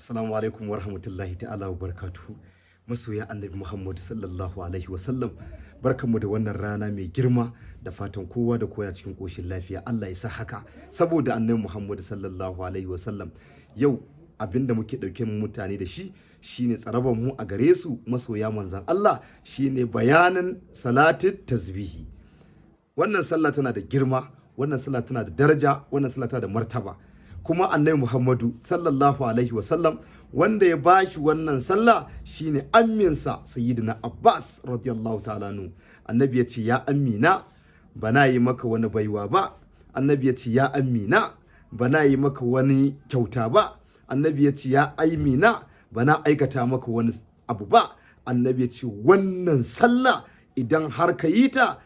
Assalamu alaikum wa rahmatullahi ta'ala wa barakatuhu. Masoya Annabi Muhammad sallallahu alaihi wasallam, barkanmu da wannan rana mai girma, da fatan kowa da kowa cikin koshin lafiya. Allah ya sa haka saboda Annabi Muhammad sallallahu alaihi wasallam. Yau abinda muke ɗauke mutane da shi shine tsarabar mu a gare su, masoya manzan Allah, shine bayanin salatin tasbihi. Wannan sallah tana da girma, wannan sallah tana da daraja, wannan sallah tana da martaba. Kuma Annabi Muhammadu sallallahu alaihi wasallam, wanda ya bashi wannan sallah shine amminsa Sayyidina Abbas radiyallahu ta'ala anhu. Annabi ya ce, "Ya ammina, bana yi maka wani baiwa ba." Annabi ya ce, "Ya ammina, bana yi maka wani kyauta ba." Annabi ya ce, "Ya ammina, bana aikata maka wani abu ba." Annabi ya ce, "Wannan sallah idan har ka yi ta,"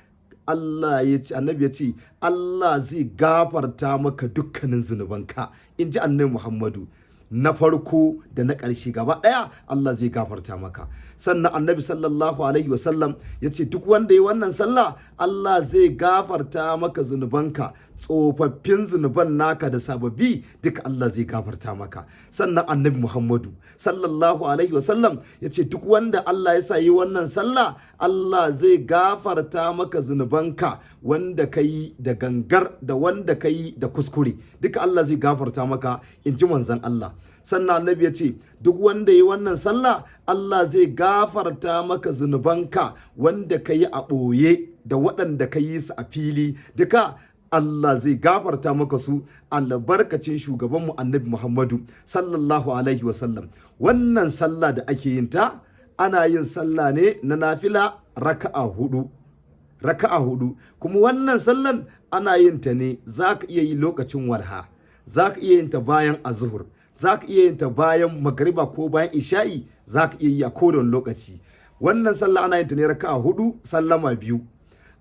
Allah ya ce, Annabi ya ce, "Allah zai gafarta maka dukkanin zunubanka," in ji Annabi Muhammadu, na farko da na ƙarshe gaba ɗaya Allah zai gafarta maka. Sannan Annabi sallallahu alaihi wasallam ya ce, duk wanda ya wannan sallah, Allah zai gafarta maka zunubanka, tsofaffin zunuban naka da sababbi duka Allah zai gafarta maka. Sannan Annabi Muhammadu sallallahu alaihi wasallam ya ce, duk wanda Allah ya sa yi wannan sallah, Allah zai gafarta maka zunubanka, wanda ka yi da gangar da wanda ka yi da kuskure, duka Allah zai gafarta maka, in ji manzon Allah. Sannan Annabi ya ce, duk wanda yi wannan sallah, Allah zai gafarta maka zunubanka, wanda ka yi a ɓoye da waɗanda ka yi su a fili, duka Allah zai gafarta maka su, albarkacin shugabanmu Annabi Muhammadu sallallahu alaihi wasallam. Wannan sallah da ake yin ta, ana yin sallah ne na nafila raka'a hudu, raka'a hudu. Kuma wannan sallan ana yin ta ne, za ka iya yi lokacin walha, za ka iya yin ta bayan azuhur, za ka iya yin ta bayan magariba ko bayan isha'i, za ka iya yi a kowane lokaci. Wannan sallah ana yin ta ne raka'a hudu, sallama biyu.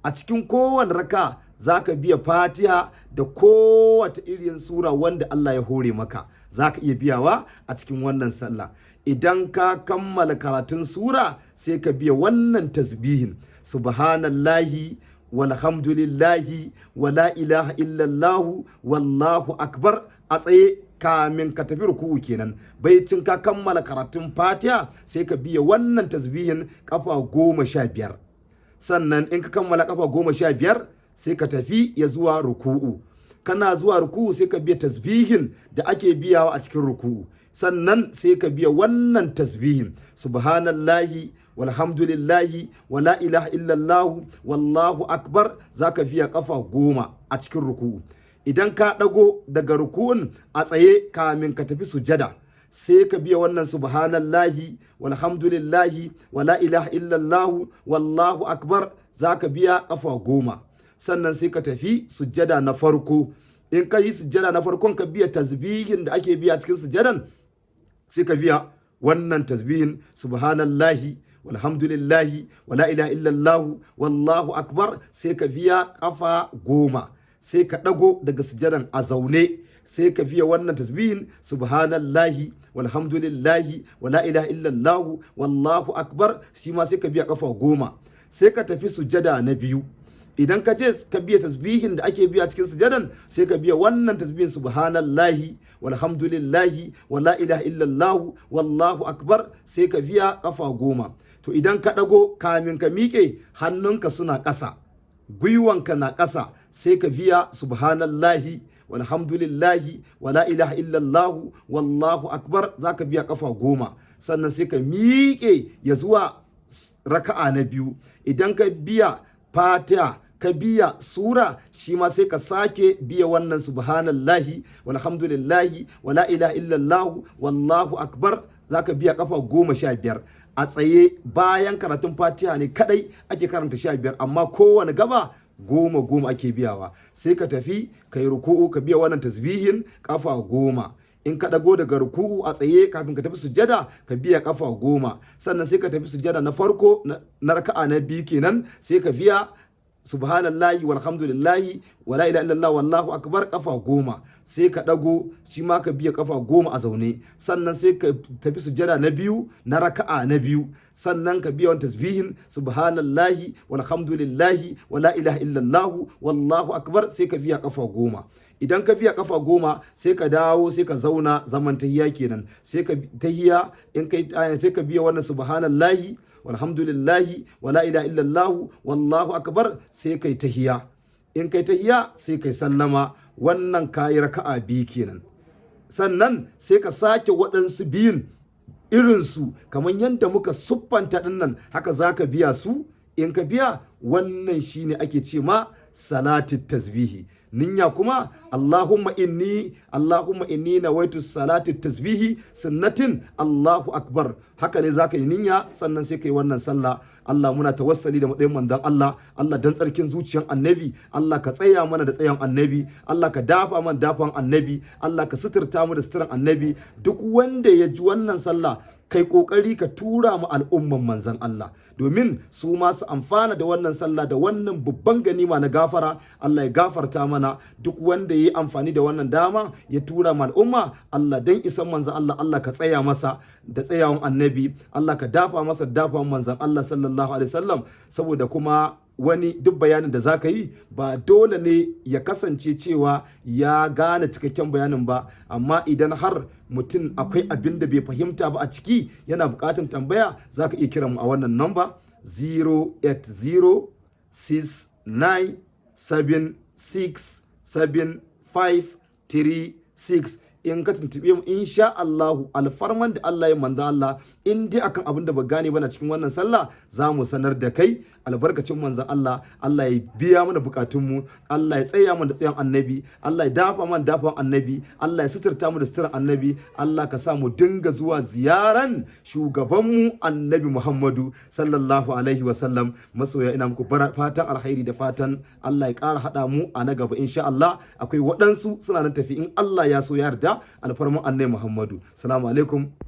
A cikin kowane raka za ka biya Fatiha da kowace irin sura wanda Allah ya hore maka, za ka iya biyawa a cikin wannan sallah. Idan ka kammala karatun sura, sai ka biya wannan tasbihin: subhanallahi walhamdulillahi wala ilaha illallahu wallahu akbar, a tsaye kamin ka tafi ruku'u kenan. Baicin ka kammala karatun Fatiha, sai ka biya wannan tasbihin kafa 15. Sannan in ka kammala kafa 15, sai ka tafi ya zuwa ruku'u. Kana zuwa ruku'u, sai ka biya tasbihin da ake biyawa a cikin ruku'u. Sannan sai ka biya wannan tasbihin: subhanallahi walhamdulillahi wala ilaha illallah wallahu akbar. Zaka biya kafa 10 a cikin ruku'u. Idan ka ɗago daga ruku'un, a tsaye kamin ka tafi sujada, sai ka biya wannan subhanallahi walhamdulillahi wala ilaha illallah wallahu akbar. Zaka biya kafa 10. Sannan sai ka tafi sujada na farko. In ka yi sujada na farkon, ka biya tasbihin da ake biya cikin sujadan, sai ka biya wannan tasbihin: subhanallahi walhamdulillahi wala ilaha illallah wallahu akbar. Sai ka biya kafa 10. Sai ka ɗago daga sujadan, a zaune sai ka biya wannan tasbihin: subhanallahi walhamdulillahi wala ilaha illallah wallahu akbar. Shi ma sai ka biya kafa 10. Sai ka tafi sujada na biyu. Idan ka je ka biya tasbihin da ake biya cikin sujadan, sai ka biya wannan tasbihin: subhanallahi walhamdulillahi wala ilaha illallah wallahu akbar. Sai ka biya kafa 10. To idan ka ɗago, kamin ka miƙe, hannunka suna ƙasa, gwiwanka na ƙasa, sai ka biya subhanallahi walhamdulillahi wala ilaha illallah wallahu akbar. Za ka biya kafa 10. Sannan sai ka miƙe ya zuwa raka'a na biyu. Idan ka biya Fatiha, ka biya sura, shi ma sai ka sake biya wannan subhanallahi walhamdulillahi wala ilaha illallah wallahu akbar. Za ka biya kafa 15 a tsaye. Bayan karatun Fatiha ne kadai ake karanta 15, amma kowane gaba goma goma ake biyawa. Sai ka tafi ka yi ruku'u, ka biya wannan tasbihin kafa 10. In ka ɗago daga ruku'u, a tsaye kafin ka tafi sujada, ka biya kafa 10. Sannan sai ka tafi sujada na farko na raka'a na biyu kenan, sai ka biya Subhanallahi walhamdulillahi wala ilaha illallah wallahu akbar kafa 10. Sai ka dago, shi ma ka biya kafa 10 a zaune. Sannan sai ka tafi sujada na biyu na raka'a na biyu. Sannan ka biya wani tasbihin, subhanallahi walhamdulillahi wala ilaha illallah wallahu akbar, sai ka biya kafa 10. Idan ka biya kafa 10, sai ka dawo, sai ka zauna zaman tahiya kenan. Sai ka tahiya, in kai sai ka biya wannan subhanallahi walhamdulillahi wala ilaha illallah wallahu akbar, sai kai tahiya. In kai tahiya, sai kai sallama. Wannan kayi raka'a biyu kenan. Sannan sai ka sake waɗansu biyun irinsu kamar yadda muka siffanta ɗinnan, haka za ka biya su. In ka biya, wannan shine ake ce ma salatit tasbihi. Ninya kuma, Allahumma inni nawaitu salati tasbihi sunnatin, Allahu akbar. Haka ne zaka yi ninya, sannan sai kai wannan sallah. Allah, muna tawassali da matsayin manzon Allah. Allah, dan tsarkin zuciyan Annabi, Allah ka tsaya mana da tsayan Annabi. Allah ka dafa mana dafan Annabi. Allah ka suturta mu da suturan Annabi. Duk wanda ya ji wannan sallah, kai kokari ka tura mu al'umman manzon Allah, domin su ma su amfana da wannan sallah da wannan babban ganima na gafara. Allah ya gafarta mana. Duk wanda ya yi amfani da wannan dama ya tura ma al'umma, Allah, dan isan manzon Allah, Allah ka tsaya masa da tsayawan Annabi. Allah ka dafa masa dafan manzon Allah sallallahu alaihi wasallam. Saboda kuma wani duk bayanin da zaka yi ba dole ne ya kasance cewa ya gane cikakken bayanin ba, amma idan har mutum akwai abin da bai fahimta ba a ciki, yana buƙatar tambaya, zaka iya kiran mu a wannan namba 08069767536. In ka tuntube mu, insha Allahu, alfarman da Allah ya manzo Allah, in dai akan abin da ba gane ba na cikin wannan sallah, za mu sanar da kai albarkacin manzon Allah. Allah ya biya mana bukatunmu. Allah ya tsaya mana da tsayan Annabi. Allah ya dafa mana dafan Annabi. Allah ya suturta mu da suturan Annabi. Allah ka sa mu dinga zuwa ziyaran shugabanmu Annabi Muhammadu sallallahu alaihi wasallam. Masoya, ina muku fatan alkhairi da fatan Allah ya ƙara haɗa mu a na gaba insha Allah. Akwai waɗansu suna nan tafi in Allah ya so ya yarda, alfarman Annabi Muhammadu. Salamu alaikum.